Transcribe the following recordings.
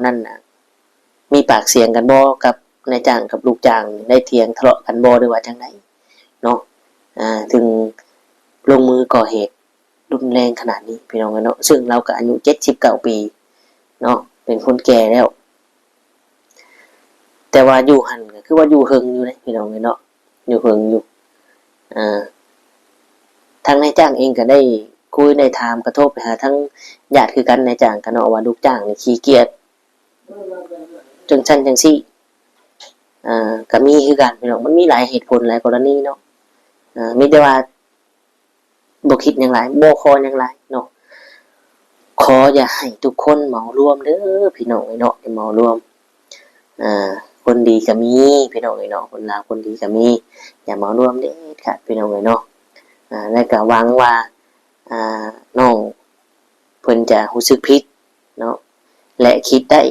ນັ້ນນະ ມີປາກສຽງກັນບໍ່ກັບນາຍຈ້າງກັບລູກຈ້າງ ໄດ້ຖຽງທະເລາະກັນບໍ່ ຫຼືວ່າຈັ່ງໃດເນາະ? ອ່າ ເຖິງລົງມືກໍ່ເຫດ ຮຸນແຮງຂະໜາດນີ້ ພີ່ນ້ອງເອີຍເນາະ, ເຊິ່ງລາວກໍອາຍຸເຈັດສິບເກົ້າປີເນາະ, ເປັນຄົນແກ່ແລ້ວ ແຕ່ວ່າຢູ່ຫັ້ນກໍຄືວ່າຢູ່ເຖິງຢູ່ເດ້ ພີ່ນ້ອງເອີຍເນາະ, ຢູ່ເຖິງຢູ່. ອ່າ ທາງນາຍຈ້າງເອງກໍໄດ້ຄຸຍໄດ້ຖາມ ກະໂທໄປຫາທາງຍາດຄືກັນ, ນາຍຈ້າງກໍເນາະ ວ່າລູກຈ້າງນີ້ຂີ້ກຽດ ຈັ່ງຊັ້ນຈັ່ງຊີ້ ອ່າ ກໍມີຄືກັນພີ່ນ້ອງ, ມັນມີຫຼາຍເຫດຜົນຫຼາຍກໍລະນີເນາະ. ອ່າ ມີແຕ່ວ່າບໍ່ຄິດຫຍັງຫຼາຍ ບໍ່ຂໍຫຍັງຫຼາຍເນາະ, ຂໍຢ່າໃຫ້ທຸກຄົນເໝົາລວມເດີພີ່ນ້ອງເອີຍເນາະ, ຢ່າເໝົາລວມ. ອ່າ ຄົນດີກໍມີພີ່ນ້ອງເອີຍເນາະ, ຄົນລາວຄົນດີກໍມີ, ຢ່າເໝົາລວມເດັດຂາດພີ່ນ້ອງເອີຍເນາະ. ອ່າ ແລະກໍຫວັງວ່າ ອ່າ ນ້ອງເພິ່ນຈະຮູ້ສຶກຜິດເນາະ ແລະຄິດໄດ້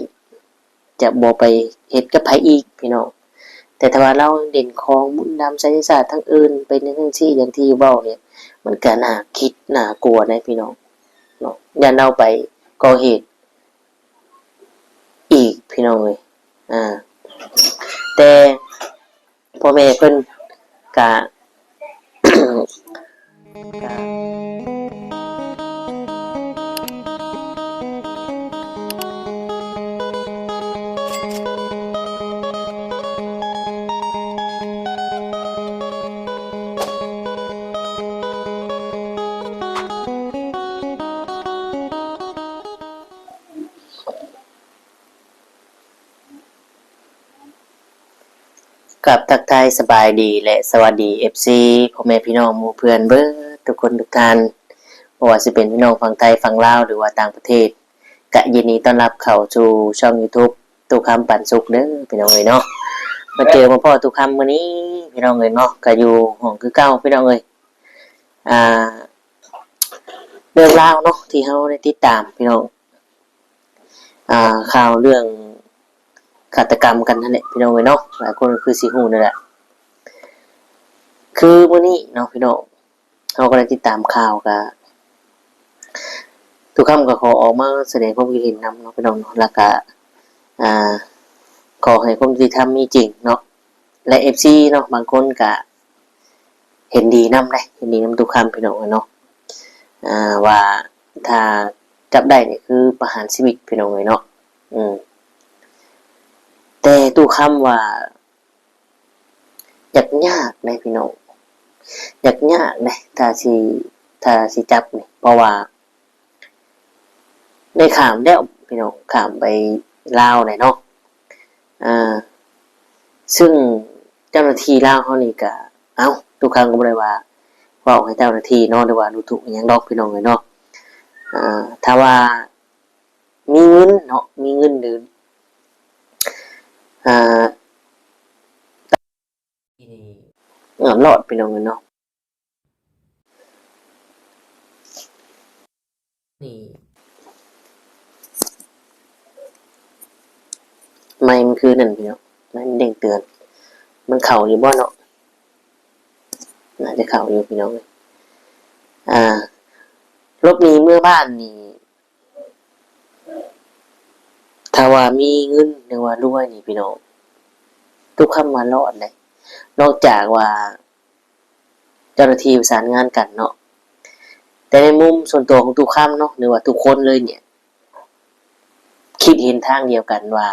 ຈະບໍ່ໄປເຮັດກັບໃຜອີກພີ່ນ້ອງ. ແຕ່ຖ້າວ່າລາວຫຼິ້ນຂອງບຸນດຳໄສຍະສາດທາງອື່ນ ເປັນຈັ່ງຊັ້ນຈັ່ງຊີ້ ຢ່າງທີ່ເວົ້ານີ້ ມັນກະໜ້າຄິດໜ້າກົວໃດ໋ພີ່ນ້ອງເນາະ, ຢ້ານລາວໄປກໍ່ເຫດອີກພີ່ນ້ອງເອີຍ. ອ່າ ແຕ່ ພໍ່ແມ່ເພິ່ນກະ ກາບທັກທາຍສະບາຍດີ ແລະ ສະຫວັດດີ ເອັຟຊີ ພໍ່ແມ່ພີ່ນ້ອງໝູ່ເພື່ອນເບິດທຸກຄົນທຸກທ່ານ, ບໍ່ວ່າຊິເປັນພີ່ນ້ອງຝັ່ງໄທ, ຝັ່ງລາວ ຫຼືວ່າຕ່າງປະເທດ, ກະຍິນດີຕ້ອນຮັບເຂົ້າສູ່ຊ່ອງຢູທູບ ຕູ້ຄຳປັນສຸກເດີພີ່ນ້ອງເອີຍເນາະ. ມາເຈີມາພໍ້ຕູ້ຄຳມື້ນີ້ພີ່ນ້ອງເອີຍເນາະ, ກະຢູ່ຫ້ອງຄືເກົ່າພີ່ນ້ອງເອີຍ. ອ່າ ເລື່ອງລາວເນາະ ທີ່ເຮົາໄດ້ຕິດຕາມພີ່ນ້ອງ ອ່າ ຂ່າວເລື່ອງຄາດຕະກຳກັນຫັ້ນແຫຼະພີ່ນ້ອງເອີຍເນາະ, ຫຼາຍຄົນກໍຄືຊິຮູ້ນັ້ນແຫຼະ. ຄືມື້ນີ້ເນາະພີ່ນ້ອງ ເຮົາກໍໄດ້ຕິດຕາມຂ່າວ, ກະຕູ້ຄຳກໍຂໍອອກມາສະແດງຄວາມຄິດເຫັນນຳເນາະພີ່ນ້ອງເນາະ, ແລ້ວກະ ອ່າ ຂໍໃຫ້ຄວາມຍຸຕິທຳມີຈິງເນາະ. ແລະ ເອັຟຊີເນາະ ບາງຄົນກະເຫັນດີນຳເດ້, ເຫັນດີນຳຕູ້ຄຳພີ່ນ້ອງເອີຍເນາະ, ອ່າ ວ່າຖ້າຈັບໄດ້ນີ້ຄືປະຫານຊີວິດພີ່ນ້ອງເອີຍເນາະ. ອືມ ແຕ່ຕູ້ຄຳວ່າຍາກຍາກເດ້ພີ່ນ້ອງ, ຍາກຍາກເດ້ ຖ້າຊິ ຖ້າຊິຈັບນີ້, ເພາະວ່າ ໄດ້ຂ້າມແລ້ວພີ່ນ້ອງ, ຂ້າມໄປລາວແລ້ວເນາະ. ອ່າ ຊຶ່ງເຈົ້າໜ້າທີ່ລາວເຮົານີ້ກະ ເອົ້າ ຕູ້ຄຳກໍບໍ່ໄດ້ວ່າເວົ້າໃຫ້ເຈົ້າໜ້າທີ່ເນາະ ຫຼືວ່າດູຖູກອີ່ຫຍັງດອກພີ່ນ້ອງເອີຍເນາະ. ອ່າ ຖ້າວ່າມີເງິນເນາະ ມີເງິນ ຫຼື ອ່າ ນີ້ ເອີ ລອດພີ່ນ້ອງເອີຍເນາະ. ນີ້ ໄມມັນຄືນັ້ນພີ່ນ້ອງ, ໄມມັນເດັ້ງເຕືອນ, ມັນເຂົ້າຢູ່ບໍ່ເນາະ? ໜ້າຈະເຂົ້າຢູ່ພີ່ນ້ອງເອີຍ. ອ່າ ຫຼົບໜີເມືອບ້ານນີ້ ຖ້າວ່າມີເງິນ ຫຼືວ່າລວຍນີ້ພີ່ນ້ອງ, ທຸກຄຳວ່າລອດເດ້, ນອກຈາກວ່າເຈົ້າໜ້າທີ່ປະສານງານກັນເນາະ. ແຕ່ໃນມຸມສ່ວນຕົວຂອງຕຸຄຳເນາະ ຫຼືວ່າທຸກຄົນເລີຍເນຍ ຄິດເຫັນທາງດຽວກັນວ່າ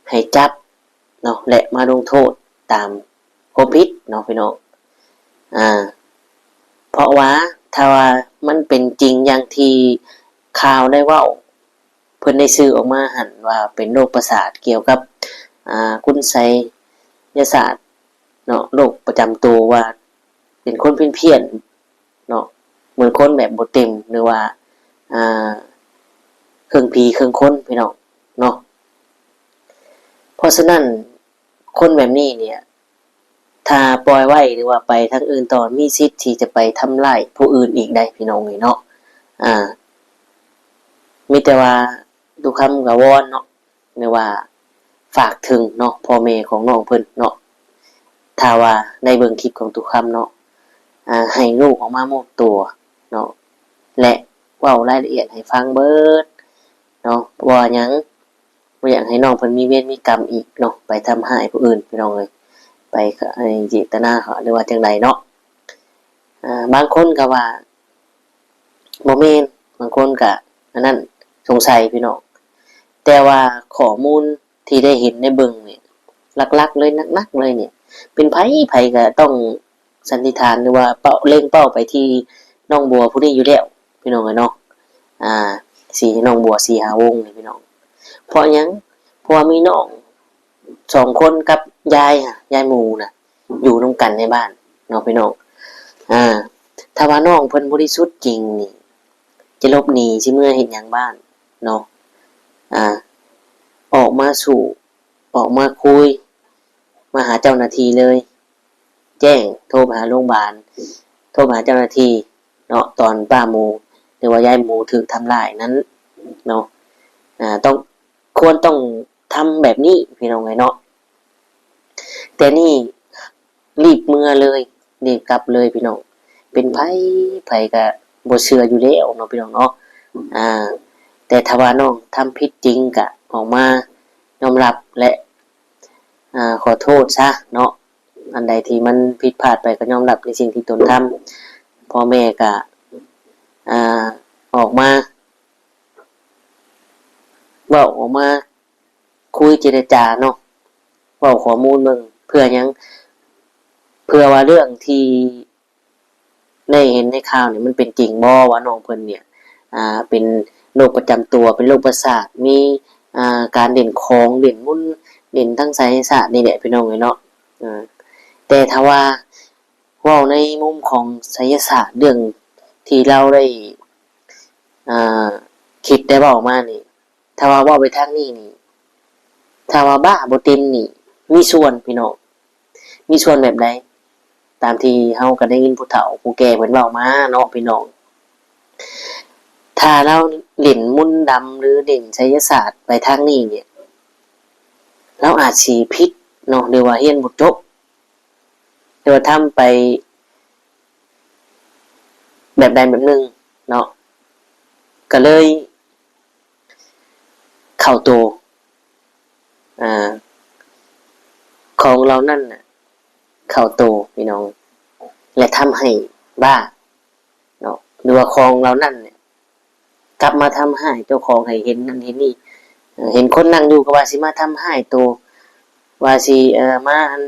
ໃຫ້ຈັບເນາະ ແລະ ມາລົງໂທດຕາມຄວາມຜິດເນາະພີ່ນ້ອງ. ອ່າ ເພາະວ່າຖ້າວ່າມັນເປັນຈິງຢ່າງທີ່ຂ່າວໄດ້ເວົ້າ ເພິ່ນໄດ້ສື່ອອກມາຫັ້ນວ່າເປັນໂລກປະສາດ ກ່ຽວກັບ ອ່າ ຄຸນໄສຍະສາດເນາະ, ໂລກປະຈຳໂຕວ່າເປັນຄົນພຽນໆເນາະ, ເໝືອນຄົນແບບບໍ່ເຕັມ ຫຼືວ່າ ອ່າ ເຄິ່ງຜີເຄິ່ງຄົນ ພີ່ນ້ອງເນາະ. ເພາະສະນັ້ນ ຄົນແບບນີ້ເນຍ ຖ້າປ່ອຍໄວ້ ຫຼືວ່າໄປທາງອື່ນຕໍ່ ມີສິດທີ່ຈະໄປທຳຮ້າຍຜູ້ອື່ນອີກໄດ້ ພີ່ນ້ອງເອີຍເນາະ. ອ່າ ມີແຕ່ວ່າຕຸຄຳກະວອນເນາະ ຫຼືວ່າຝາກເຖິງເນາະ ພໍ່ແມ່ຂອງນ້ອງເພິ່ນເນາະ, ຖ້າວ່າໄດ້ເບິ່ງຄລິບຂອງຕຸຄຳເນາະ ອ່າ ໃຫ້ລູກອອກມາມອບຕົວເນາະ ແລະ ເວົ້າລາຍລະອຽດໃຫ້ຟັງເບິດເນາະ ວ່າຫຍັງ ບໍ່ຢາກໃຫ້ນ້ອງເພິ່ນມີເວນມີກຳອີກເນາະ ໄປທຳຮ້າຍຜູ້ອື່ນພີ່ນ້ອງເອີຍ ໄປ ເອີ ເຈດຕະນາເຂົາ ຫຼືວ່າຈັ່ງໃດເນາະ. ອ່າ ບາງຄົນກໍວ່າບໍ່ແມ່ນ ບາງຄົນກໍອັນນັ້ນ ສົງໄສພີ່ນ້ອງ. ແຕ່ວ່າຂໍ້ມູນທີ່ໄດ້ເຫັນໄດ້ເບິ່ງນີ້ ຫຼັກໆເລີຍ ໜັກໆເລີຍນີ້ ເປັນໃຜ ໃຜກໍຕ້ອງສັນນິຖານ ຫຼືວ່າເປົ້າ ເລັງເປົ້າໄປທີ່ນ້ອງບົວຜູ້ນີ້ຢູ່ແລ້ວພີ່ນ້ອງເອີຍເນາະ. ອ່າ ສີ ນ້ອງບົວສີຫາວົງນີ້ພີ່ນ້ອງ. ເພາະຫຍັງ? ເພາະວ່າມີນ້ອງສອງຄົນກັບຍາຍ ຍາຍໝູນະ ຢູ່ນຳກັນໃນບ້ານເນາະພີ່ນ້ອງ. ອ່າ ຖ້າວ່ານ້ອງເພິ່ນບໍລິສຸດຈິງນີ້ ຈະຫຼົບໜີຊິເມືອເຮັດຫຍັງບ້ານເນາະ. ອ່າ ອອກມາສູ້ ອອກມາຄຸຍ ມາຫາເຈົ້າໜ້າທີ່ເລີຍ ແຈ້ງ ໂທໄປຫາໂຮງບານ ໂທໄປຫາເຈົ້າໜ້າທີ່ເນາະ ຕອນປ້າໝູ ຫຼືວ່າຍາຍໝູຖືກທຳຮ້າຍນັ້ນເນາະ. ອ່າ ຕ້ອງ ຄວນຕ້ອງທຳແບບນີ້ພີ່ນ້ອງເອີຍເນາະ. ແຕ່ນີ້ ລີບເມືອເລີຍ ລີບກັບເລີຍພີ່ນ້ອງ. ເປັນໃຜ ໃຜກໍບໍ່ເຊື່ອຢູ່ແລ້ວເນາະພີ່ນ້ອງເນາະ. ອ່າ ແຕ່ຖ້າວ່ານ້ອງທຳຜິດຈິງ ກໍອອກມາຍອມຮັບ ແລະ ອ່າ ຂໍໂທດຊະເນາະ. ອັນໃດທີ່ມັນຜິດພາດໄປ ກໍຍອມຮັບໃນສິ່ງທີ່ຕົນທຳ. ພໍ່ແມ່ກໍ ອ່າ ອອກມາ ເວົ້າ ອອກມາຄຸຍເຈລະຈາເນາະ ເວົ້າຂໍ້ມູນເບິ່ງ. ເພື່ອຫຍັງ? ເພື່ອວ່າເລື່ອງທີ່ໄດ້ເຫັນໃນຂ່າວນີ້ ມັນເປັນຈິງບໍ່ ວ່ານ້ອງເພິ່ນນີ້ ອ່າ ເປັນໂລກປະຈຳຕົວ ເປັນໂລກປະສາດ ມີ ອ່າ ການຫຼິ້ນຂອງ ຫຼິ້ນມົນ ຫຼິ້ນທາງໄສຍະສາດນີ້ແຫຼະ ພີ່ນ້ອງເອີຍເນາະ. ເອີ ແຕ່ຖ້າວ່າເວົ້າໃນມຸມຂອງໄສຍະສາດ ເລື່ອງທີ່ລາວໄດ້ ອ່າ ຄິດໄດ້ເວົ້າມານີ້ ຖ້າວ່າເວົ້າໄປທາງນີ້ນີ້ ຖ້າວ່າບ້າບໍ່ເຕັມນີ້ ມີສ່ວນພີ່ນ້ອງ. ມີສ່ວນແບບໃດ? ຕາມທີ່ເຮົາກໍໄດ້ຍິນຜູ້ເຖົ້າຜູ້ແກ່ເພິ່ນເວົ້າມາເນາະພີ່ນ້ອງ. ຖ້າລາວຫຼິ້ນມົນດຳ ຫຼືຫຼິ້ນໄສຍະສາດໄປທາງນີ້ນີ້ ລາວອາດຊິຜິດເນາະ ຫຼືວ່າຮຽນບໍ່ຈົບ ຫຼືວ່າທຳໄປແບບໃດແບບໜຶ່ງເນາະ ກໍເລີຍເຂົ້າໂຕ ອ່າ ຂອງເຫຼົ່ານັ້ນນະ ເຂົ້າໂຕພີ່ນ້ອງ ແລະ ທຳໃຫ້ບ້າເນາະ ຫຼືວ່າຂອງເຫຼົ່ານັ້ນນະ ກັບມາທຳຮ້າຍເຈົ້າຂອງ ໃຫ້ເຫັນນັ້ນເຫັນນີ້ ເອີ ເຫັນຄົນນັ່ງຢູ່ກໍວ່າຊິມາທຳຮ້າຍໂຕ ວ່າຊິ ເອີ ມາ ອັນ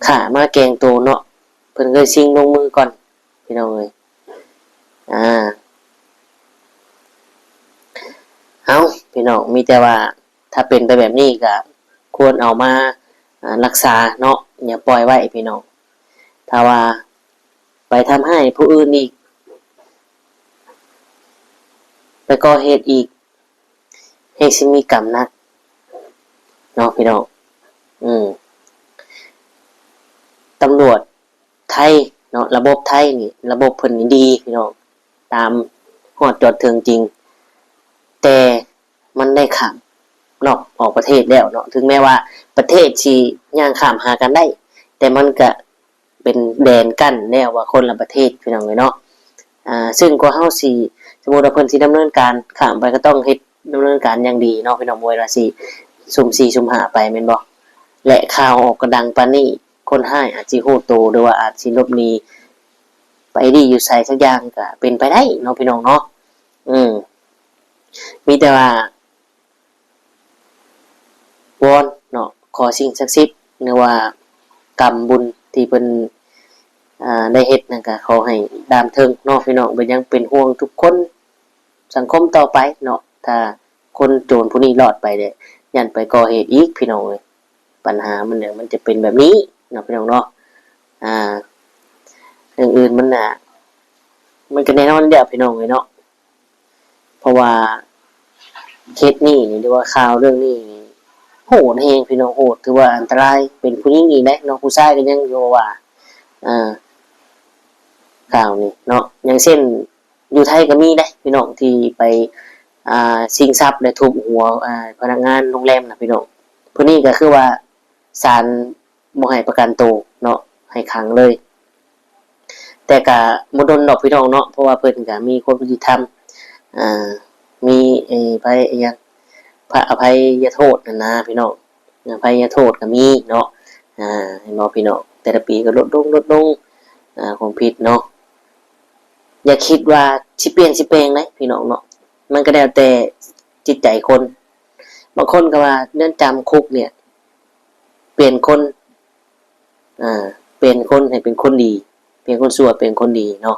ຂ້າມາແກ່ງໂຕເນາະ. ເພິ່ນເລີຍຊິງລົງມືກ່ອນ ພີ່ນ້ອງເອີຍ. ອ່າ ເອົ້າ ພີ່ນ້ອງ ມີແຕ່ວ່າ ຖ້າເປັນໄປແບບນີ້ກໍຄວນເອົາມາ ອ່າ ລັກສາເນາະ ຢ່າປ່ອຍໄວ້ພີ່ນ້ອງ. ຖ້າວ່າໄປທຳຮ້າຍຜູ້ອື່ນອີກ ໄປກໍ່ເຫດອີກ ແຮ່ງຊິມີກຳໜັກເນາະພີ່ນ້ອງ. ອືມ ຕຳຫຼວດໄທເນາະ ລະບົບໄທນີ້ ລະບົບເພິ່ນນີ້ດີພີ່ນ້ອງ ຕາມຮອດຈອດເຖິງຈິງ ແຕ່ ມັນໄດ້ຂ້າມນອກ ອອກປະເທດແລ້ວເນາະ. ເຖິງແມ້ວ່າປະເທດຊິຍ່າງຂ້າມຫາກັນໄດ້ ແຕ່ມັນກະເປັນແດນກັ້ນແລ້ວ ວ່າຄົນລະປະເທດ ພີ່ນ້ອງເອີຍເນາະ. ອ່າ ຊຶ່ງກວ່າເຮົາຊິ ສົມມຸດວ່າເພິ່ນຊິດຳເນີນການຂ້າມໄປ ກໍຕ້ອງເຮັດ ດຳເນີນການຢ່າງດີເນາະ ພີ່ນ້ອງ. ບໍ່ແມ່ນວ່າຊິສຸ່ມສີ່ສຸ່ມຫ້າໄປ ແມ່ນບໍ່? ແລະ ຂ່າວອອກກະດັງປານນີ້ ຄົນຮ້າຍອາດຊິຮູ້ໂຕ ຫຼືວ່າອາດຊິຫຼົບໜີໄປດີ້ຢູ່ໃສສັກຢ່າງ ກະເປັນໄປໄດ້ເນາະ ພີ່ນ້ອງເນາະ. ເອີ ມີແຕ່ວ່າ ວອນເນາະ ຂໍສິ່ງສັກສິດ ຫຼືວ່າກຳບຸນທີ່ເພິ່ນ ອ່າ ໄດ້ເຮັດນັ້ນ ກະຂໍໃຫ້ດາມເຖິງເນາະ ພີ່ນ້ອງ. ເປັນຫຍັງ ເປັນຫ່ວງທຸກຄົນ ສັງຄົມຕໍ່ໄປເນາະ. ຖ້າຄົນໂຈນຜູ້ນີ້ລອດໄປແລ້ວ ຢ້ານໄປກໍ່ເຫດອີກ ພີ່ນ້ອງເອີຍ. ບັນຫາມັນ ມັນຈະເປັນແບບນີ້ເນາະ ພີ່ນ້ອງເນາະ. ອ່າ ເລື່ອງອື່ນມັນນະ ມັນກະແນ່ນອນແລ້ວ ພີ່ນ້ອງເອີຍເນາະ. ເພາະວ່າເຄສນີ້ນີ້ ຫຼືວ່າຂ່າວເລື່ອງນີ້ນີ້ ໂຫດແຮງ ພີ່ນ້ອງ, ໂຫດ ຖືວ່າອັນຕະລາຍ. ເປັນຜູ້ຍິງອີກເດ້ເນາະ, ຜູ້ຊາຍກໍຍັງຢູ່ວ່າ ເອີ ຂ່າວນີ້ເນາະ. ຢ່າງເຊັ່ນ ຢູ່ໄທກໍມີເດ້ ພີ່ນ້ອງ, ທີ່ໄປ ອ່າ ຊິງຊັບ ແລະ ທຸບຫົວ ອ່າ ພະນັກງານໂຮງແຮມນະ ພີ່ນ້ອງ. ຜູ້ນີ້ກໍຄືວ່າສານ ບໍ່ໃຫ້ປະກັນໂຕເນາະ, ໃຫ້ຂັງເລີຍ. ແຕ່ກະບໍ່ດົນດອກພີ່ນ້ອງເນາະ, ເພາະວ່າເພິ່ນກະມີຄວາມຍຸຕິທຳ ອ່າ ມີ ເອີ ໄພ ອີຫຍັງ ພະອະໄພຍະໂທດຫັ້ນນະພີ່ນ້ອງ, ອະໄພຍະໂທດກໍມີເນາະ. ອາ ເຫັນບໍ່ພີ່ນ້ອງ, ແຕ່ລະປີກໍລົດລົງ ລົດລົງ ອາ ຄວາມຜິດເນາະ. ຢ່າຄິດວ່າຊິປ່ຽນຊິແປງເດ້ພີ່ນ້ອງເນາະ, ມັນກໍແລ້ວແຕ່ຈິດໃຈຄົນ. ບາງຄົນກໍວ່າເຮືອນຈຳຄຸກນີ້ປ່ຽນຄົນ ອາ ປ່ຽນຄົນໃຫ້ເປັນຄົນດີ, ປ່ຽນຄົນຊົ່ວເປັນຄົນດີເນາະ,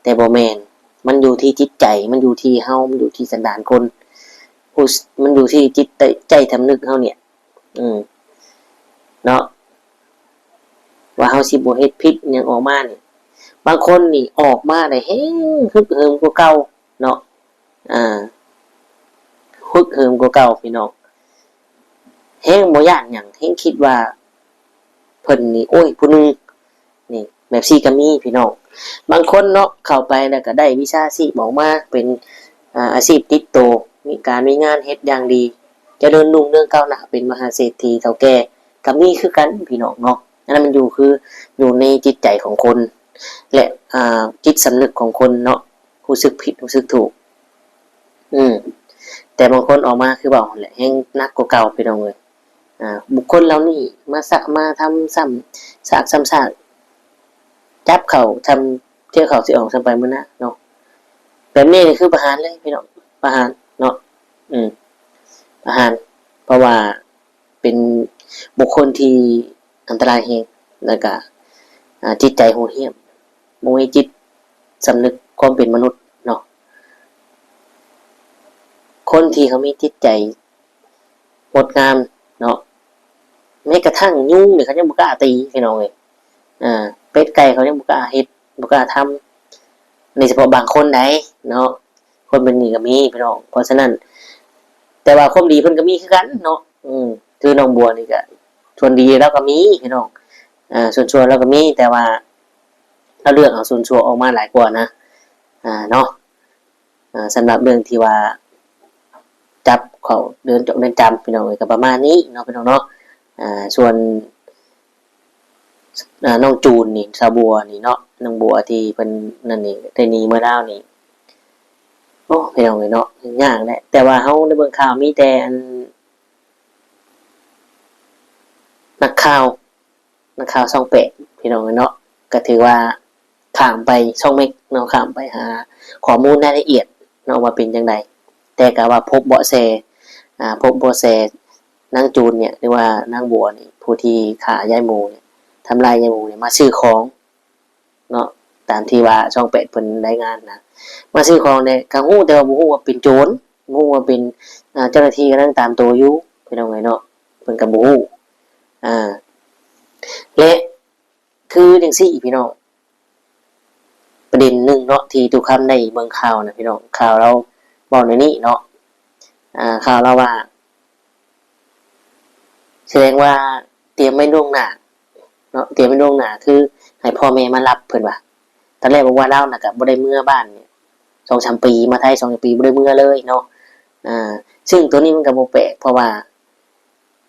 ແຕ່ບໍ່ແມ່ນ. ມັນຢູ່ທີ່ຈິດໃຈ, ມັນຢູ່ທີ່ເຮົາ, ມັນຢູ່ທີ່ສັນດານຄົນ, ຮູ້ ມັນຢູ່ທີ່ຈິດໃຕ້ ໃຕ້ສຳນຶກເຮົານີ້ ອືມ ເນາະ, ວ່າເຮົາຊິບໍ່ເຮັດຜິດຫຍັງອອກມານີ້. ບາງຄົນນີ້ອອກມາໄດ້ແຮງຮຶກເຫີມກວ່າເກົ່າເນາະ, ອາ ຮຶກເຫີມກວ່າເກົ່າພີ່ນ້ອງ, ແຮງບໍ່ຢ້ານຫຍັງ, ແຮງຄິດວ່າເພິ່ນນີ້ ໂອ້ຍ ຜູ້ໜຶ່ງ ນີ້ ແບບຊີ້ກໍມີພີ່ນ້ອງ. ບາງຄົນເນາະ ເຂົ້າໄປແລ້ວກໍໄດ້ວິຊາຊີບອອກມາເປັນ ອາ ອາຊີບຕິດໂຕ, ມີການມີງານເຮັດຢ່າງດີ, ຈະເລີນຮຸ່ງເຮືອງກ້າວໜ້າ, ເປັນມະຫາເສດຖີເຖົ້າແກ່ ກໍມີຄືກັນພີ່ນ້ອງເນາະ. ອັນນັ້ນມັນຢູ່ ຄືຢູ່ໃນຈິດໃຈຂອງຄົນ ແລະ ອາ ຈິດສຳນຶກຂອງຄົນເນາະ, ຮູ້ສຶກຜິດ ຮູ້ສຶກຖືກ. ອືມ ແຕ່ບາງຄົນອອກມາ ຄືເວົ້າຫັ້ນແຫຼະ ແຮງໜັກກວ່າເກົ່າພີ່ນ້ອງເອີຍ. ອາ ບຸກຄົນເຫຼົ່ານີ້ມາຊະ ມາທຳຊ້ຳຊາກຊ້ຳຊາກ, ຈັບເຂົາທຳ ເທື່ອເຂົາຊິອອກຊ້ຳໄປມື້ໜ້າເນາະ. ແບບນີ້ນີ້ຄືປະຫານເລີຍພີ່ນ້ອງ, ປະຫານເນາະ. ອືມ ປະຫານ ເພາະວ່າເປັນບຸກຄົນທີ່ອັນຕະລາຍແຮງ ແລ້ວກະ ອາ ຈິດໃຈໂຫດຫ້ຽມ, ບໍ່ມີຈິດສຳນຶກຄວາມເປັນມະນຸດເນາະ. ຄົນທີ່ເຂົາມີຈິດໃຈ ງົດງາມເນາະ, ແມ້ກະທັ່ງຍຸງນີ້ເຂົາຍັງບໍ່ກ້າຕີພີ່ນ້ອງເອີຍ. ອາ ເປັດໄກ່ເຂົາຍັງບໍ່ກ້າເຮັດ ບໍ່ກ້າທຳ, ນີ້ສະເພາະບາງຄົນໃດເນາະ, ຄົນເປັນນີ້ກໍມີພີ່ນ້ອງ. ເພາະສະນັ້ນ ແຕ່ວ່າຄວາມດີເພິ່ນກໍມີຄືກັນເນາະ. ອືມ ຄືນ້ອງບົວນີ້ກໍ ສ່ວນດີລາວກໍມີພີ່ນ້ອງ, ອາ ສ່ວນຊົ່ວລາວກໍມີ, ແຕ່ວ່າລາວເລືອກເອົາສ່ວນຊົ່ວອອກມາຫຼາຍກວ່ານະ ອາ ເນາະ. ອາ ສຳລັບເລື່ອງທີ່ວ່າຈັບເຂົ້າເຮືອນ ເຮືອນຈຳພີ່ນ້ອງເອີຍ ກໍປະມານນີ້ເນາະ ພີ່ນ້ອງເນາະ. ອາ ສ່ວນ ອາ ນ້ອງຈູນນີ້ ສາວບົວນີ້ເນາະ, ນ້ອງບົວທີ່ເພິ່ນນັ້ນນີ້ ໄດ້ໜີເມືອລາວນີ້ ໂອ້ ພີ່ນ້ອງເອີຍເນາະ, ຍາກແຫຼະ. ແຕ່ວ່າເຮົາໄດ້ເບິ່ງຂ່າວ ມີແຕ່ອັນ ນັກຂ່າວ ນັກຂ່າວຊ່ອງແປດ ພີ່ນ້ອງເອີຍເນາະ, ກໍຖືວ່າຂ້າມໄປຊ່ອງເມັກເນາະ, ຂ້າມໄປຫາຂໍ້ມູນລາຍລະອຽດເນາະ ວ່າເປັນຈັ່ງໃດ. ແຕ່ກໍວ່າພົບເບາະແສ ອາ ພົບເບາະແສນາງຈູນເນຍ ຫຼືວ່ານາງບົວນີ້ ຜູ້ທີ່ຂ້າຍາຍໝູເນຍ ທຳລາຍຍາຍໝູເນຍ ມາຊື້ຂອງ ເນາະ, ຕາມທີ່ວ່າຊ່ອງແປດເພິ່ນລາຍງານນະ, ມາຊື້ຂອງແດ່ ກໍຮູ້ ແຕ່ວ່າບໍ່ຮູ້ວ່າເປັນໂຈນ, ບໍ່ຮູ້ວ່າເປັນ ອາ ເຈົ້າໜ້າທີ່ກຳລັງຕາມໂຕຢູ່ ພີ່ນ້ອງເອີຍເນາະ, ເພິ່ນກໍບໍ່ຮູ້. ອາ ແລະ ຄືຈັ່ງຊີ້ ພີ່ນ້ອງ, ປະເດັນໜຶ່ງເນາະ ທີ່ຕູ້ຄຳໄດ້ເບິ່ງຂ່າວນະ ພີ່ນ້ອງ, ຂ່າວລາວເວົ້າແນວນີ້ເນາະ, ອາ ຂ່າວລາວວ່າ ສະແດງວ່າຕຽມໄວ້ລ່ວງໜ້າເນາະ, ຕຽມໄວ້ລ່ວງໜ້າ ຄືໃຫ້ພໍ່ແມ່ມາຮັບ ເພິ່ນວ່າ. ຕອນແລກບອກວ່າລາວນະ ກະບໍ່ໄດ້ເມືອບ້ານສອງສາມປີ, ມາໄທສອງສາມປີ ບໍ່ໄດ້ເມືອເລີຍເນາະ. ອາ ຊຶ່ງໂຕນີ້ມັນກະບໍ່ແປກ ເພາະວ່າ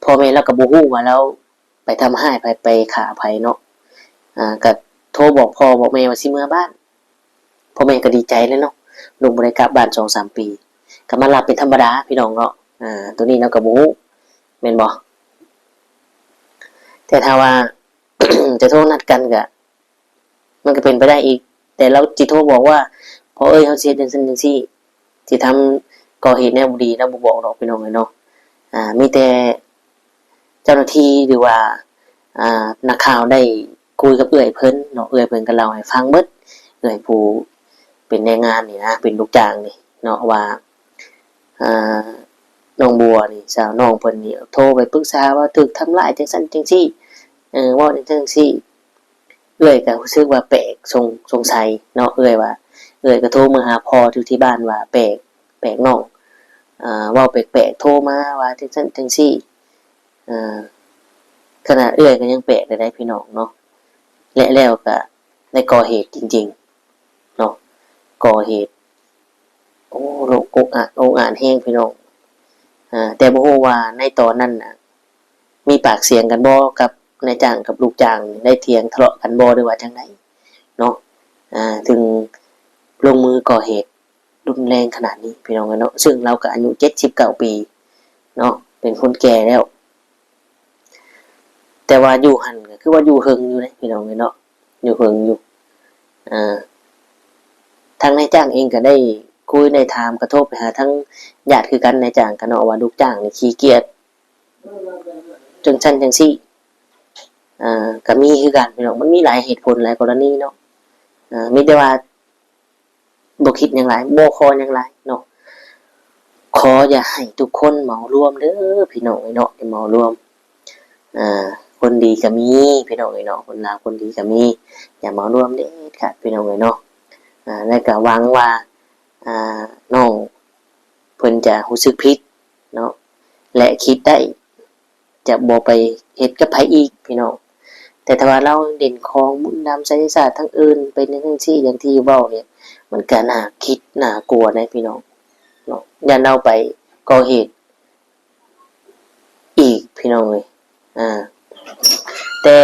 ພໍ່ແມ່ລາວກະບໍ່ຮູ້ວ່າລາວໄປທຳຮ້າຍໃຜ ໄປຂ້າໃຜເນາະ. ອາ ກະໂທບອກພໍ່ບອກແມ່ວ່າຊິເມືອບ້ານ. ພໍ່ແມ່ກໍດີໃຈແຫຼະເນາະ, ລູກບໍ່ໄດ້ກັບບ້ານສອງສາມປີ ກໍມາຮັບເປັນທຳມະດາ ພີ່ນ້ອງເນາະ. ອາ ໂຕນີ້ເຮົາກໍບໍ່ຮູ້ ແມ່ນບໍ່? ແຕ່ຖ້າວ່າ ຈະໂທນັດກັນ ກໍ ມັນກໍເປັນໄປໄດ້ອີກ, ແຕ່ລາວຊິໂທບອກວ່າ ພໍ່ເອີຍ ເຮົາຊິເຮັດຈັ່ງຊັ້ນຈັ່ງຊີ້ ຊິທຳກໍ່ເຫດແນວບໍ່ດີ ລາວບໍ່ບອກດອກ ພີ່ນ້ອງເອີຍເນາະ. ອາ ມີແຕ່ເຈົ້າໜ້າທີ່ ຫຼືວ່າ ອາ ນັກຂ່າວໄດ້ຄຸຍກັບເອື້ອຍເພິ່ນເນາະ, ເອື້ອຍເພິ່ນກໍເລົ່າໃຫ້ຟັງເບິດ, ເອື້ອຍຜູ້ເປັນແຮງງານນີ້ນະ ເປັນລູກຈ້າງນີ້ເນາະ ວ່າ ອາ ນ້ອງບົວນີ້ ສາວນ້ອງເພິ່ນນີ້ ໂທໄປປຶກສາວ່າຖືກທຳຮ້າຍຈັ່ງຊັ້ນຈັ່ງຊີ້ ເອີ ເວົ້າຈັ່ງຊັ້ນຈັ່ງຊີ້. ເອື້ອຍກໍຮູ້ສຶກວ່າແປກ ສົງ ສົງໄສເນາະ, ເອື້ອຍວ່າ ເອື້ອຍກໍໂທເມືອຫາພໍ່ຢູ່ທີ່ບ້ານວ່າແປກ ແປກນ້ອງ ອາ ເວົ້າແປກໆ ໂທມາວ່າຈັ່ງຊັ້ນຈັ່ງຊີ້. ອາ ຂະໜາດເອື້ອຍກໍຍັງແປກເລີຍເດ້ ພີ່ນ້ອງເນາະ, ແລະ ແລ້ວກໍໄດ້ກໍ່ເຫດຈິງໆ ເນາະ, ກໍ່ເຫດ ໂອ້ ໂລກອົກອາດ ອົກອາດແຮງ ພີ່ນ້ອງ. ອາ ແຕ່ບໍ່ຮູ້ວ່າໃນຕອນນັ້ນນະ ມີປາກສຽງກັນບໍ່ກັບນາຍຈ້າງກັບລູກຈ້າງ, ໄດ້ຖຽງທະເລາະກັນບໍ່ ຫຼືວ່າຈັ່ງໃດເນາະ, ອາ ຈຶ່ງລົງມືກໍ່ເຫດ ຮຸນແຮງຂະໜາດນີ້ ພີ່ນ້ອງເອີຍເນາະ. ເຊິ່ງລາວກໍອາຍຸເຈັດສິບເກົ້າປີເນາະ ເປັນຄົນແກ່ແລ້ວ ແຕ່ວ່າຢູ່ຫັ້ນກໍຄືວ່າຢູ່ເຖິງຢູ່ເດ້ ພີ່ນ້ອງເອີຍເນາະ ຢູ່ເຖິງຢູ່. ອ່າ ທາງນາຍຈ້າງເອງກໍໄດ້ຄຸຍໄດ້ຖາມ ກະໂທໄປຫາທາງຍາດຄືກັນ ນາຍຈ້າງກໍເນາະ ວ່າລູກຈ້າງນີ້ຂີ້ກຽດ ຈັ່ງຊັ້ນຈັ່ງຊີ້ ອ່າ ກໍມີຄືກັນ ພີ່ນ້ອງ. ມັນມີຫຼາຍເຫດຜົນ ຫຼາຍກໍລະນີເນາະ. ອ່າ ມີແຕ່ວ່າບໍ່ຄິດຫຍັງຫຼາຍ ບໍ່ຂໍຫຍັງຫຼາຍເນາະ. ຂໍຢ່າໃຫ້ທຸກຄົນເໝົາລວມເດີ ພີ່ນ້ອງເອີຍເນາະ ຢ່າເໝົາລວມ. ອ່າ ຄົນດີກໍມີ ພີ່ນ້ອງເອີຍເນາະ ຄົນລາວຄົນດີກໍມີ ຢ່າເໝົາລວມເດັດຂາດ ພີ່ນ້ອງເອີຍເນາະ. ອ່າ ແລະກໍຫວັງວ່າ ອ່າ ນ້ອງເພິ່ນຈະຮູ້ສຶກຜິດເນາະ ແລະຄິດໄດ້ ຈະບໍ່ໄປເຮັດກັບໃຜອີກ ພີ່ນ້ອງ. ແຕ່ຖ້າວ່າລາວເຫຼັ້ນຂອງບຸນນຳໄສຍະສາດທາງອື່ນ ເປັນຈັ່ງຊັ້ນຈັ່ງຊີ້ ຢ່າງທີ່ເວົ້ານີ້ ມັນກໍໜ້າຄິດໜ້າກົວເດ້ ພີ່ນ້ອງເນາະ. ຢ້ານລາວໄປກໍ່ເຫດອີກ ພີ່ນ້ອງເອີຍ. ອ່າ ແຕ່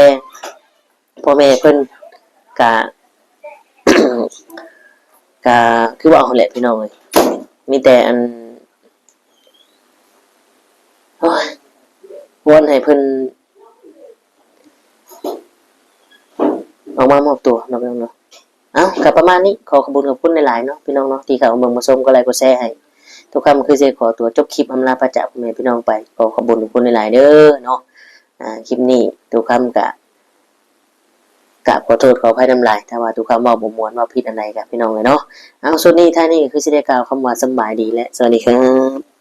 ພໍ່ແມ່ເພິ່ນກະ ກະຄືເວົ້າຫັ້ນແຫຼະ ພີ່ນ້ອງເອີຍ. ມີແຕ່ອັນ ໂອ້ຍ ວອນໃຫ້ເພິ່ນອອກມາມອບຕົວເນາະ ພີ່ນ້ອງເນາະ. ເອົ້າ ກໍປະມານນີ້ ຂໍຂອບຄຸນຂອບຄຸນຫຼາຍໆເນາະ ພີ່ນ້ອງເນາະ ທີ່ເຂົ້າມາເບິ່ງມາຊົມ ກົດໄລກົດແຊໃຫ້. ຕຸຄຳຄືຊິຂໍຕົວຈົບຄລິບອຳລາພາຈາກພໍ່ແມ່ພີ່ນ້ອງໄປ ຂໍຂອບຄຸນຂອບຄຸນຫຼາຍໆເດີເນາະ. ອ່າ ຄລິບນີ້ຕຸຄຳກະ ກາບຂໍໂທດຂໍອະໄພນຳຫຼາຍ ຖ້າວ່າຕຸຄຳເວົ້າບໍ່ມ່ວນ ເວົ້າຜິດອັນໃດກໍ ພີ່ນ້ອງເອີຍເນາະ. ເອົາ ສຸດນີ້ທ້າຍນີ້ກໍຄືຊິໄດ້ກ່າວຄຳວ່າສຳບາຍດີ ແລະ ສະຫວັດດີຄັບ.